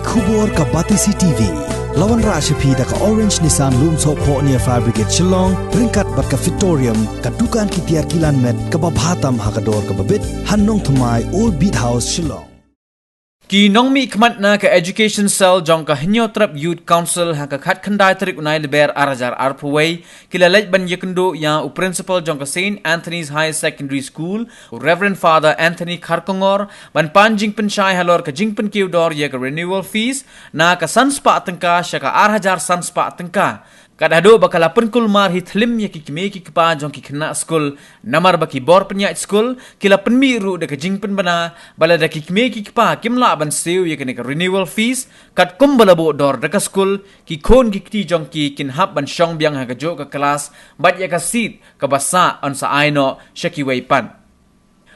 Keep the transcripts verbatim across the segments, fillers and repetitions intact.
Khubor ka Batesi T V. La wanrah sha phi da ka Orange Nissan Lumsohphoh near Fire Brigade Shillong, ryngkat bad ka Fitorium, ka dukan ki tiar kilan met kaba bha tam ha ka dor kaba bit, ha Nongthymmai, Old Beat House, Shillong. Ki nongmihkhmat na ka Education Cell jong ka Hynñiewtrep Youth Council ha ka khatkhyndai tarik u Nailaber arhajar arphew wei ki la leit ban ïakynduh ïa u Principal jong ka Saint Anthony's Higher Secondary School, u Reverend Father Anthony Kharkongor, ban pan jingpynshai halor ka jingpynkiew dor ïa ka renewal fees na ka san spah tyngka sha ka ar hajar san spah tyngka. Kat haduh ba ka la pynkulmar hi thlim ïa ki kmie ki kpa jong ki khynnah skul, namar ba ki bor pynïaid skul ki la pynmih ruh da ka jingpynbna ba lada ki kmie ki kpa kim lah ban siew ïa kane ka renewal fees katkum ba la buh dor da ka skul, ki khun ki kti jong ki kin hap ban shong biang ha kajuh ka klas bad ïa ka seat kaba sah yn sa ai noh sha kiwei pat.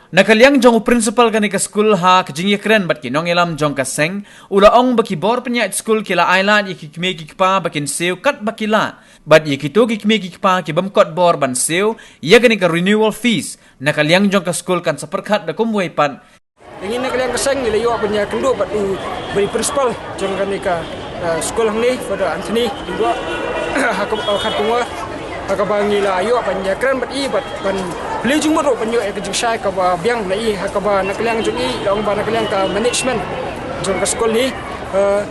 Na ka liang jong u Principal kane ka skul, ha ka jingïakren bad ki nongïalam jong ka seng, u la ong ba ki bor pynïaid skul ki la ailad ïa ki kmie ki kpa ba kin siew katba ki lah, bad ïa kito ki kmie ki kpa ki bym kot bor ban siew ïa kane ka renewal fees, na ka liang jong ka skul kan sa pyrkhat da kumwei pat. Ïa ngi na ka liang ka seng ngi la ïoh ban ïakynduh bad u, bad u Principal jong kane ka, eh, skul hangne, Father Anthony Lyngdoh, ha ka, ha ka kongor, ha kaba ngi la ïoh ban ïakren bad i bad ban plie jingmut ruh ban ïoh ïa ka jingshai kaba biang na i, ha kaba na ka liang jong i la ong ba na ka liang ka management jong ka skul hi, eh,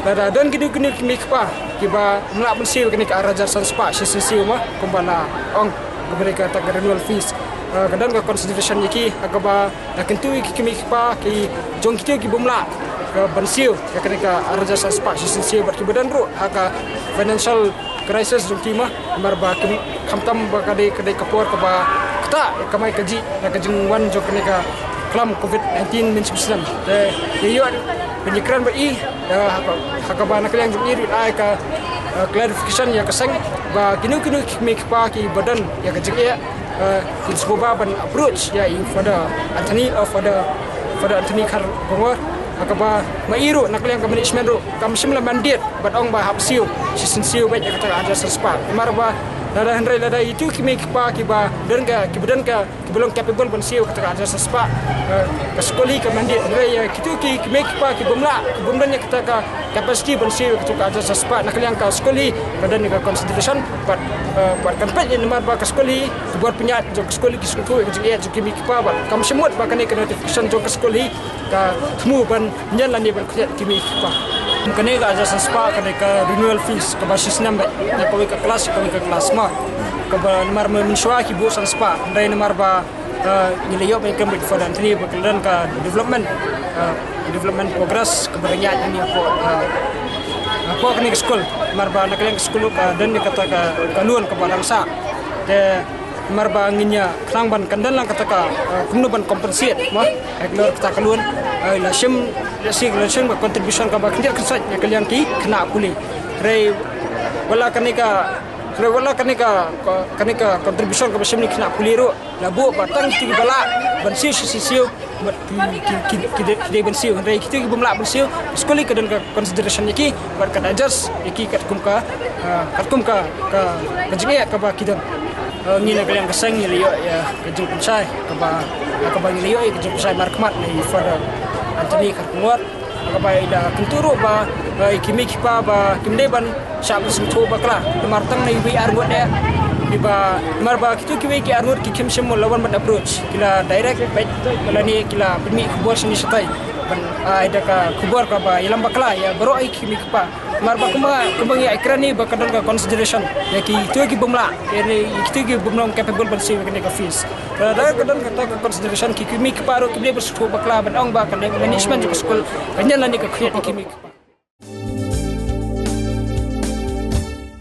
lada don kino kino ki kmie ki kpa kiba ym lah ban siew ïa kane ka ar hajar san spah shisien siew ma, kumba la ong, kaba dei kata ka renewal fees, eh, ka don ka consideration ïa ki, ha kaba la kyntu ïa ki kmie ki kpa ki jong kito ki bym lah ka ban siew ïa kane ka ar hajar san spah shisien siew bad kiba don ruh ha ka financial crisis jong ki ma, namar ba kim, khamtam ba ka dei, ka dei ka por kaba ktah ïa ka kamai kajih na ka jingwan jong kane ka klam covid nineteen mynshem snem. Te ïa ïoh ban ïakren bad i, eh, ha ka, ha kaba na ka liang jong i ruh i ai ka, eh, clarification ïa ka seng ba kino kino ki kmie ki kpa kiba don ïa ka jingeh, eh, kin sngewbha ban approach ïa i Father Anthony, eh, Father, Father Anthony Kharkongor, ha kaba ma i ruh na ka liang ka management ruh kam shym la mandate ban ong ba hap siew shisien siew beit ïa kata ka ar hajar san spah. Namar ba lada, hynrei lada ito ki kmie ki kpa kiba don ka, kiba don ka, kiba long capable ban siew kata ka ar hajar san spah, eh, ka skul hi ka mandate, hynrei ïa kito ki kmie ki kpa ki bym lah, ki bym don ïa kata ka capacity ban siew ïa kata ka ar hajar san spah, na ka liang ka skul hi ka don ïa ka consideration bad, eh, bad kan peit ïa, namar ba ka skul hi, ki bor pynïaid jong ka skul hi ki sngewthuh ïa ka jingeh jong ki kmie ki kpa bad kam shym mut ba kane ka notification jong ka skul hi ka thmu ban ïeng lane ban khyndiat ki kmie ki kpa. Kane ka ar hajar san spah kane ka renewal fees kaba shisnem beit na kawei ka klas sha kawei ka klas ma, kaba namar mynshuwa ki buh san spah, hynrei namar ba, eh, ngi la ïoh ban ïakren bad Father Anthony ba ka don ka development, eh, development progress kaba la ïaid hangne hapoh, eh, hapoh kane ka skul, namar ba na ka liang ka skul ka don ïa kata ka, ka loan kaba dang sah. Te namar ba ngin ïa khnang ban kyndan lang kata ka, eh, kumno ban compensate ma, eh, halor kata ka loan, eh, la shim, la shim, la shim ka contribution kaba khyndiat khynsoit na ka liang ki khynnah pule. Hynrei wat la kane ka, hynrei wat la kane ka, ka, kane ka contribution kaba shim na ki khynnah pule ruh la buh ba tang kito kiba lah ban siew shisien siew, bad ki, ki, ki, ki dei, ki dei ban siew, hynrei kito ki bym lah ban siew, skul hi ka don ka consideration ïa ki bad kan adjust ïa ki katkum ka, ah, katkum ka, ka, ka jingeh kaba ki don. Ah, ngi na ka liang ka seng ngi la ïoh ïa ka jingpynshai kaba, kaba ngi la ïoh ïa ka jingpynshai markhmat na i Father Anthony Kharkongor, kaba i da kyntu ruh ba, ba i kmie ki kpa ba kim dei ban shah ban sngewthuh bakla. Namar tang na iwei i arngut eh, kiba, namar ba kito kiwei ki arngut ki kim shym la wan ban approach, ki la direct beit lane ki la pynmih khubor shane shatai ban ai da ka khubor kaba ïalam bakla ïa baroh i kmie ki kpa. Namar ba kumba, kumba ngi ïakren hi ba ka don ka consideration ïa kito ki bym lah, ïa kito ki bym long capable ban siew ïa kane ka fees. Lada ka don kata ka consideration, ki kmie ki kpa ruh kim dei ban sngewthuh bakla ban ong ba ka management jong ka skul ka ïeng lane ka khyndiat ïa ki kmie ki kpa.